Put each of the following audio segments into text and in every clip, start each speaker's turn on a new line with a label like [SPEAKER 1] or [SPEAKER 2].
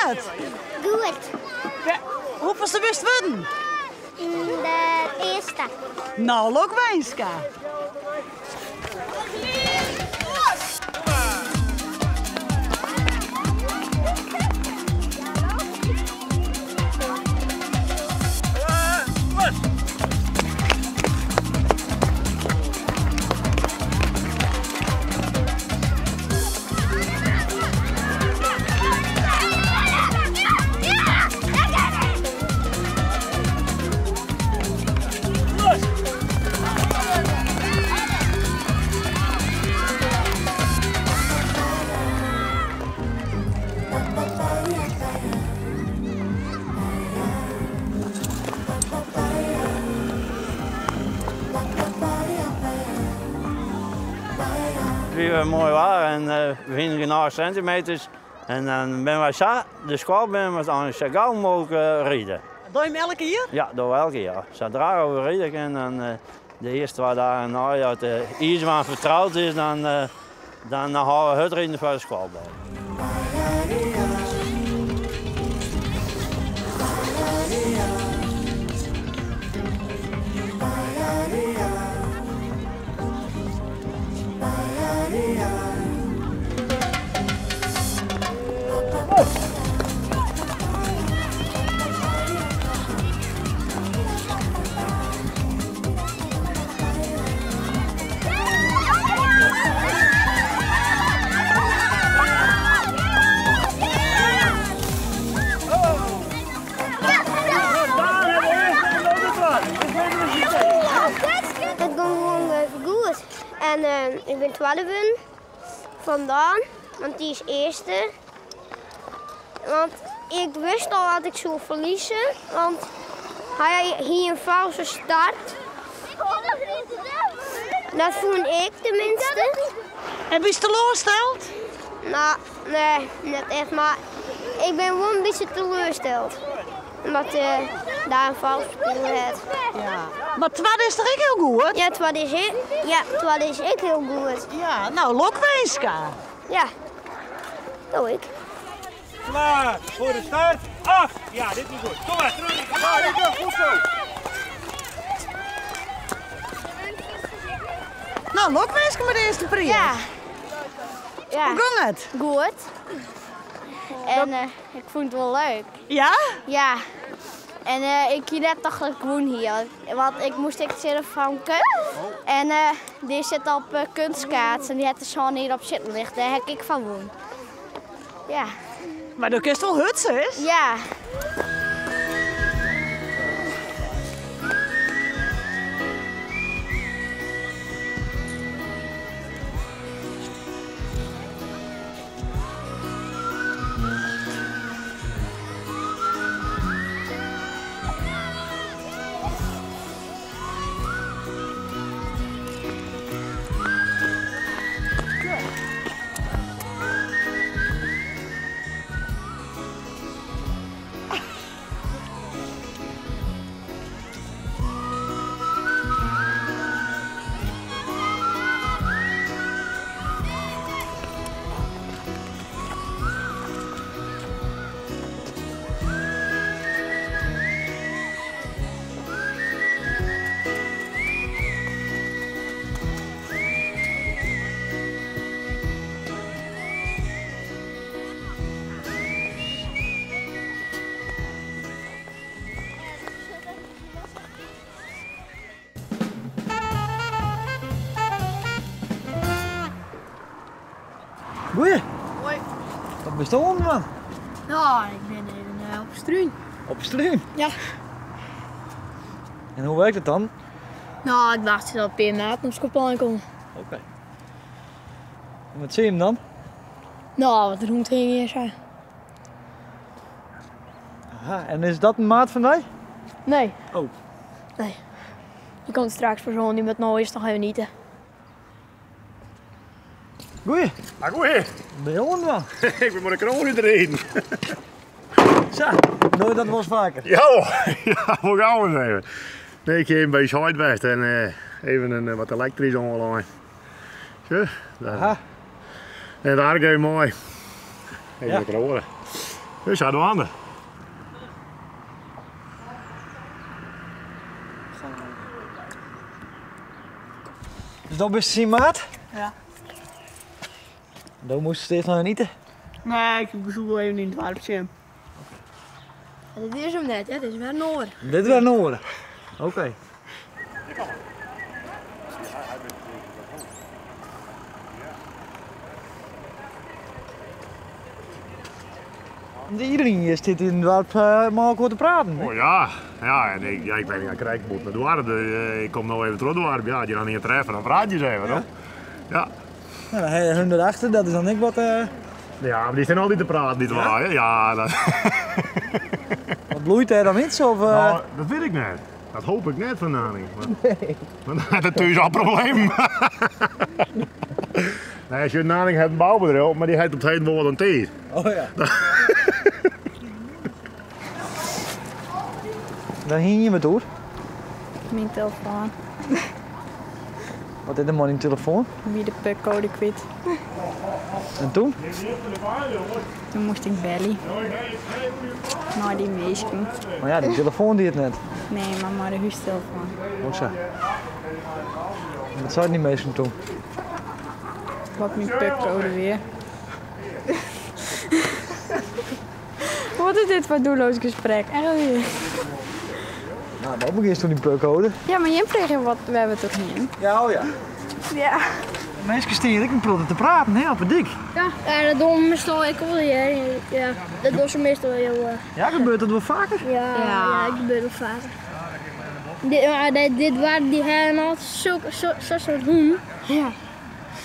[SPEAKER 1] gong it?
[SPEAKER 2] Goed.
[SPEAKER 1] Hoefolste bist wurden?
[SPEAKER 2] De earste.
[SPEAKER 1] No, lokwinske.
[SPEAKER 3] Het wie wer moai waar en we hiene genôch sintimeters. En dan binne wy sa, de skoalbern moat eins sa gau mooglik ride.
[SPEAKER 1] Dogge jim elk jier?
[SPEAKER 3] Ja, dogge we elk jier. Sadra we ride kinne, dan de earste twa dagen neidat de iisbaan fertroud is, dan, dan hâlde we hurdriden foar de skoalbern.
[SPEAKER 2] It gong gewoan goed. En ik bin twadde wurden fan Daan, want dy is earste. Want ik wist al dat ik soe ferlieze, want hy hie in falske start. Dat fûn ik teminsten.
[SPEAKER 1] En bist teloarsteld?
[SPEAKER 2] No, nee, net echt, mar ik bin wol in bytsje teloarsteld. Omdat Daan falsk spile hat.
[SPEAKER 1] Ja. Mar twadde is toch ek hiel goed?
[SPEAKER 2] Ja, twadde is ek, ja, twadde is ek hiel goed.
[SPEAKER 1] Ja, no, lokwinske.
[SPEAKER 2] Ja, doe ik.
[SPEAKER 4] Klaar voor de start. Af! Ja, dit is goed. Kom maar, terug. Ja, dit is goed zo.
[SPEAKER 1] No, lokwinske mei de earste priis.
[SPEAKER 2] Ja. Ja.
[SPEAKER 1] Hoe gong it?
[SPEAKER 2] Goed. En ik fûn it wol leuk.
[SPEAKER 1] Ja?
[SPEAKER 2] Ja. En ik hie net tocht dat ik wûn hie, want ik moast ek tsjin in famke. En dy sit op kunstskaats en dy hat der sân jier op sitten licht. Dêr ha ik ek fan wûn. Ja.
[SPEAKER 1] Mar do kinst wol hurd, sis?
[SPEAKER 2] Ja.
[SPEAKER 5] Goeie.
[SPEAKER 6] Hoi.
[SPEAKER 5] Wat bist do oan it dwaan?
[SPEAKER 6] No, ik bin even op strún.
[SPEAKER 5] Op strún?
[SPEAKER 6] Ja.
[SPEAKER 5] En hoe werkt it dan?
[SPEAKER 6] No, ik wachtsje tot in pear maten op skoalplein komme.
[SPEAKER 5] Oké. En wat sykje jim dan?
[SPEAKER 6] No, wat rûnhingje en sa.
[SPEAKER 5] Aha, en is dat in maat fan dy?
[SPEAKER 6] Nee.
[SPEAKER 5] Oh.
[SPEAKER 6] Nee. Dy komt straks pas oan, dy moat no earst noch even ite.
[SPEAKER 5] Goeie.
[SPEAKER 4] Ah, goeie.
[SPEAKER 5] Wat binne jo oan it dwaan?
[SPEAKER 4] Ik bin mei de kroan út riden.
[SPEAKER 5] Sa, dogge jo dat wolris faker?
[SPEAKER 4] Ja hoor, ja, wol gau ris even. Nee, ik ha even by ús heit west en even in wat elektrysk oanlein. Sjoch, daar.
[SPEAKER 5] Aha.
[SPEAKER 4] En daar even moai. Even
[SPEAKER 5] Ja.
[SPEAKER 4] de kroan. Dus sadwaande.
[SPEAKER 5] Dus do bist syn maat?
[SPEAKER 6] Ja.
[SPEAKER 5] Do moast earst noch ite?
[SPEAKER 6] Nee, ik soe wol even yn it doarp sjen.
[SPEAKER 2] Dit is him net, dit is wer in oar.
[SPEAKER 5] Dit is wer in oar. Oké. Iedereen hier zit in het dorp mei elkoar te praten.
[SPEAKER 4] Oh ja, ja, en ik, ja, ik ben ja, krekt bûten it doarp, dus ik kom no even troch it doarp. Ja, as je dan ien treffe, dan praat je even, ja. Ja.
[SPEAKER 5] Nou, dan ha je hun erachter, dat is dan ek wat.
[SPEAKER 4] Ja, mar dy stean altyd te praten, dy twa. Ja, ja dat...
[SPEAKER 5] Wat bloeit dêr dan iets? Of,
[SPEAKER 4] Nou, dat wit ik net. Dat hoop ik net fan Nanning. Nee. Want dan hat er thús al problemen. nee, sjoch, Nanning hat in boubedriuw, mar dy hat op it heden wol wat oan tiid.
[SPEAKER 5] Oh ja. Wêr hiene jim it oer?
[SPEAKER 6] Myn telefoan.
[SPEAKER 5] Wat is der mei dyn telefoan?
[SPEAKER 6] Wie de pincode kwyt.
[SPEAKER 5] En toen?
[SPEAKER 6] Toen moast ik belje. Mei dy minsken.
[SPEAKER 5] Mar ja, dy telefoan die it net.
[SPEAKER 6] Nee, mar mei de hústelefoan.
[SPEAKER 5] Oh sa. En wat seiden dy minsken toen?
[SPEAKER 6] Wat myn pincode wie. Wat is dit foar doelloos gesprek? Echt wier.
[SPEAKER 5] Nou, dan begjinst toen dy pincode.
[SPEAKER 6] Ja, mar jim fregen wat wêr't we it oer hienen.
[SPEAKER 5] Ja, oh ja.
[SPEAKER 6] Ja.
[SPEAKER 5] Minsken stean hjir ek in protte te praten, hè, op 'e dyk.
[SPEAKER 2] Ja, ja, dat dogge we meastal ek wol hjir. Ja, dat dogge se meastal hiel.
[SPEAKER 5] Ja, gebeurt dat wol faker?
[SPEAKER 2] Ja, ja, dat gebeurt wol faker. Dit, ja, dit, dit doarp dy ha altyd sa'n soart hûn.
[SPEAKER 6] Ja.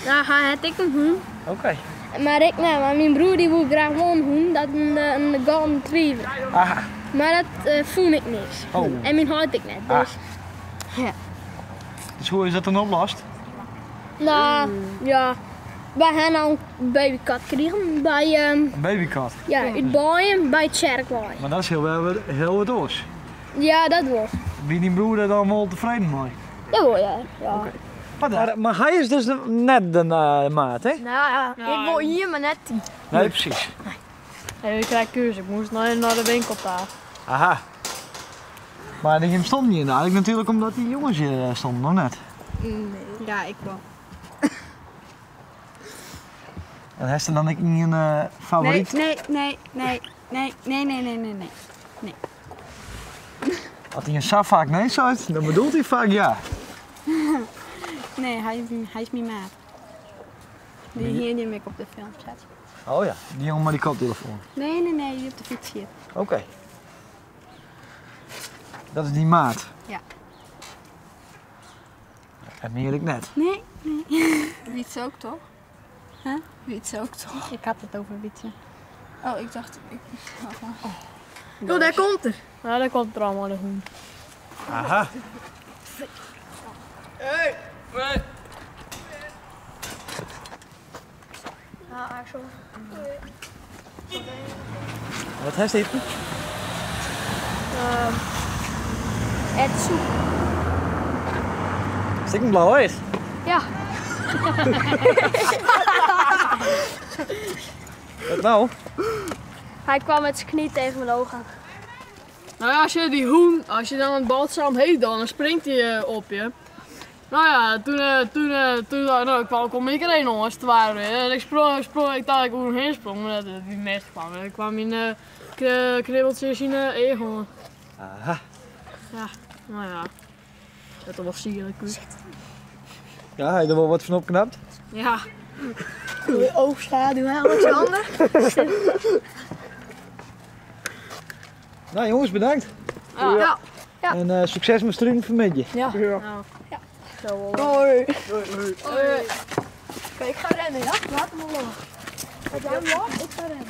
[SPEAKER 2] Nou, hy hat ek in hûn.
[SPEAKER 5] Oké.
[SPEAKER 2] Mar ik net, want myn broer dy woe graach wol in hûn, dat in, in golden retriever.
[SPEAKER 5] Aha.
[SPEAKER 2] Mar dat uh, fûn ik niks.
[SPEAKER 5] Oh.
[SPEAKER 2] En myn heit ek net, dus.
[SPEAKER 5] Ah.
[SPEAKER 2] Ja.
[SPEAKER 5] Dus hoe is dat dan oplost?
[SPEAKER 2] Nou, ja. Wy ha no in babykat krigen by...
[SPEAKER 5] In babykat?
[SPEAKER 2] Ja, út Baaium by Tsjerkwei.
[SPEAKER 5] Mar dat is hiel, hiel wat oars.
[SPEAKER 2] Ja, dat wol.
[SPEAKER 5] Wie dyn broer dêr dan wol tefreden mei?
[SPEAKER 2] Jawol, ja. ja.
[SPEAKER 5] Oké. Mar, mar hy is dus net de maat, hè?
[SPEAKER 2] Nou ja, ik wol ien, mar net dy.
[SPEAKER 5] Nee, presys.
[SPEAKER 6] Nee, ik krij keuze. Ik moast nei de winkel ta.
[SPEAKER 5] Aha. Mar jim stonden hjir eigenlijk natuerlik omdat dy jonges hjir stonden, of net?
[SPEAKER 6] Nee. Ja, ik wol.
[SPEAKER 5] En hast der dan ek ien favoryt?
[SPEAKER 6] Nee, nee, nee, nee, nee, nee, nee, nee, nee, nee.
[SPEAKER 5] As ien sa faak nee seit, dan bedoelt hy faak ja.
[SPEAKER 6] Nee, hy is, hy is myn maat. Dy hier dy't my op de film set.
[SPEAKER 5] Oh ja, dy jonge mei dy koptelefoan.
[SPEAKER 6] Nee, nee, nee, dy't op de fyts sit.
[SPEAKER 5] Oké. Dat is dyn maat?
[SPEAKER 6] Ja.
[SPEAKER 5] En mear ek net?
[SPEAKER 6] Nee, nee.
[SPEAKER 7] Wietse ook toch?
[SPEAKER 6] Huh?
[SPEAKER 7] Wietse ook toch?
[SPEAKER 6] Ik had het over Wietse.
[SPEAKER 7] Oh, ik dacht... Ik... Wacht maar.
[SPEAKER 6] Oh. Oh, daar komt er. Nou, daar komt er allemaal de hûn.
[SPEAKER 5] Aha.
[SPEAKER 6] Hey, nee.
[SPEAKER 2] Ja, Axel.
[SPEAKER 5] Wat hast iten?
[SPEAKER 2] Erwtensoep.
[SPEAKER 5] Is dit in blau each?
[SPEAKER 2] Ja.
[SPEAKER 5] Wat nou?
[SPEAKER 2] Hij kwam met zijn knie tegen mijn ogen.
[SPEAKER 8] Nou ja, als je die hoen, als je dan een balsam heet dan, dan springt hij op je. Nou ja, toen nou, kwam, kom ik erheen om, als het ware. En ik sprong, ik sprong, ik dacht ik hoe heen sprong, maar dat, die mest kwam. En ik kwam in knibbeltjes in de ego.
[SPEAKER 5] Aha.
[SPEAKER 8] Ja, nou ja. Dat was zielig.
[SPEAKER 5] Ja, hij er wel wat van opknapt.
[SPEAKER 8] Ja.
[SPEAKER 6] Oogschaduw, hè, Alexander?
[SPEAKER 5] Nou jongens, bedankt.
[SPEAKER 8] Ja.
[SPEAKER 6] Ja.
[SPEAKER 5] En succes met struinen vanmiddag.
[SPEAKER 6] Ja.
[SPEAKER 8] Ja.
[SPEAKER 6] Ja.
[SPEAKER 8] Zo.
[SPEAKER 6] Hoi. Hoi. Oké, ik ga rennen, ja? Laat hem maar los. Laat jij hem los, ik ga rennen.